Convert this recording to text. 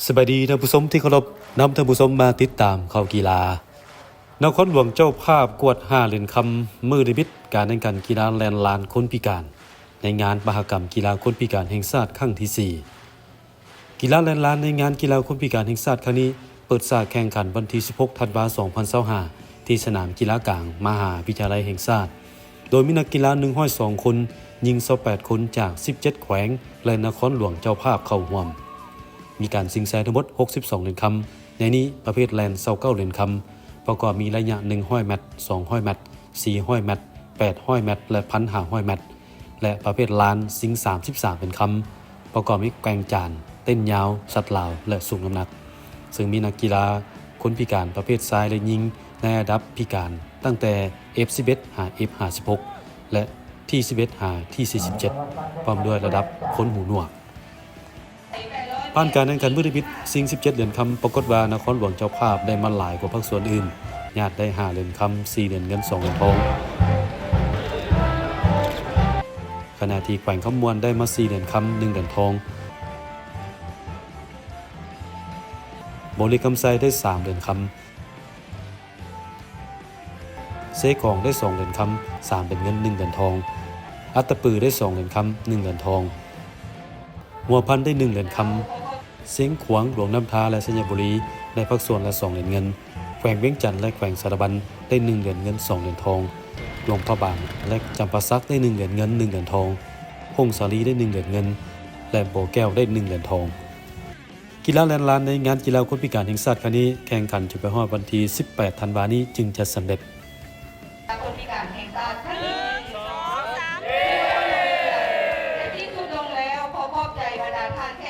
ສະບາຍດີທ່ານຜູ້ຊົມທີ່ເຄົາລົບ, ນຳທ່ານຜູ້ຊົມມາຕິດຕາມຂ່າວກິລາ. ນະຄອນຫຼວງເຈົ້າພາບກວດຫ້າຫຼຽນຄຳ ມື້ນິມິດການແຂ່ງຂັນກິລາແລ່ນລານຄົນພິການ ໃນງານມະຫະກຳກິລາຄົນພິການແຫ່ງຊາດຄັ້ງທີສີ່. ກິລາແລ່ນລານໃນງານກິລາຄົນພິການແຫ່ງຊາດຄັ້ງນີ້ ເປີດສະແຂ່ງຂັນວັນທີສິບຫົກ ທັນວາ ສອງພັນຊາວຫ້າ ທີ່ສະໜາມກິລາກາງມະຫາວິທະຍາໄລແຫ່ງຊາດ, ໂດຍມີນັກກິລາໜຶ່ງຮ້ອຍສອງຄົນ, ຍິງຊາວແປດຄົນຈາກສິບເຈັດແຂວງ ແລະ ນະຄອນຫຼວງເຈົ້າພາບເຂົ້າຮ່ວມ. ມີການຊິງໄຊທັງໝົດຫົກສິບສອງຫຼຽນຄຳ, ໃນນີ້ປະເພດແລ່ນຊາວເກົ້າຫຼຽນຄຳ, ປະກອບມີໄລຍະໜຶ່ງຮ້ອຍແມັດ, ສອງຮ້ອຍແມັດ, ສີ່ຮ້ອຍແມັດ, ແປດຮ້ອຍແມັດ ແລະ ພັນຫ້າຮ້ອຍແມັດ ແລະ ປະເພດລານຊິງສາມສິບສາມເປັນຄຳ, ປະກອບມີແກ່ງຈານ, ເຕັ້ນຍາວ, ສັດລາວ ແລະ ຊຸງນ້ຳໜັກ, ເຊິ່ງມີນັກກິລາຄົນພິການປະເພດຊາຍ ແລະ ຍິງໃນລະດັບພິການຕັ້ງແຕ່ ເອັຟສິບເອັດ ຫາ ເອັຟຫ້າສິບຫົກ ແລະ ທີສິບເອັດ ຫາ ທີສີ່ສິບເຈັດ ພ້ອມດ້ວຍລະດັບຄົນຫູໜວກ. ຜ່ານການແຂ່ງຂັນມື້ທຳອິດຊິງສິບເຈັດຫຼຽນຄຳ, ປາກົດວ່ານະຄອນຫຼວງເຈົ້າພາບໄດ້ມາຫຼາຍກວ່າພາກສ່ວນອື່ນ, ຍາດໄດ້ຫ້າຫຼຽນຄຳ, ສີ່ຫຼຽນເງິນ, ສອງຫຼຽນທອງ, ຂະນະທີ່ແຂວງຄຳມ່ວນໄດ້ມາສີ່ຫຼຽນຄຳ, ໜຶ່ງຫຼຽນທອງ, ບໍລິຄຳໄຊໄດ້ສາມຫຼຽນຄຳ, ເຊກອງໄດ້ສອງຫຼຽນຄຳ, ສາມຫຼຽນເງິນ, ໜຶ່ງຫຼຽນທອງ, ອັດຕະປືໄດ້ສອງຫຼຽນຄຳ, ໜຶ່ງຫຼຽນທອງ, ຫົວພັນໄດ້ໜຶ່ງຫຼຽນຄຳ, ຊຽງຂວາງ, ຫຼວງນ້ຳທາ ແລະ ໄຊຍະບູລີ ໄດ້ພາກສ່ວນລະສອງຫຼຽນເງິນ, ແຂວງວຽງຈັນ ແລະ ແຂວງສາລະວັນໄດ້ໜຶ່ງຫຼຽນເງິນ, ສອງຫຼຽນທອງ, ຫຼວງພະບາງ ແລະ ຈຳປາສັກໄດ້ໜຶ່ງຫຼຽນເງິນ, ໜຶ່ງຫຼຽນທອງ, ຜົ້ງສາລີໄດ້ໜຶ່ງຫຼຽນເງິນ ແລະ ບໍ່ແກ້ວໄດ້ໜຶ່ງຫຼຽນທອງ. ກິລາແລ່ນລານໃນງານກິລາຄົນພິການແຫ່ງຊາດຄັ້ງນີ້ ແຂ່ງຂັນຈົນໄປຮອດວັນທີສິບແປດ ທັນວານີ້ຈຶ່ງຈະສຳເລັດ. ຄົນພິການແຫ່ງຊາດຄັ້ງນີ້ ເປັນທີ່ສຸດລົງແລ້ວ. ຂໍຂອບໃຈບັນດາທ່ານແຂ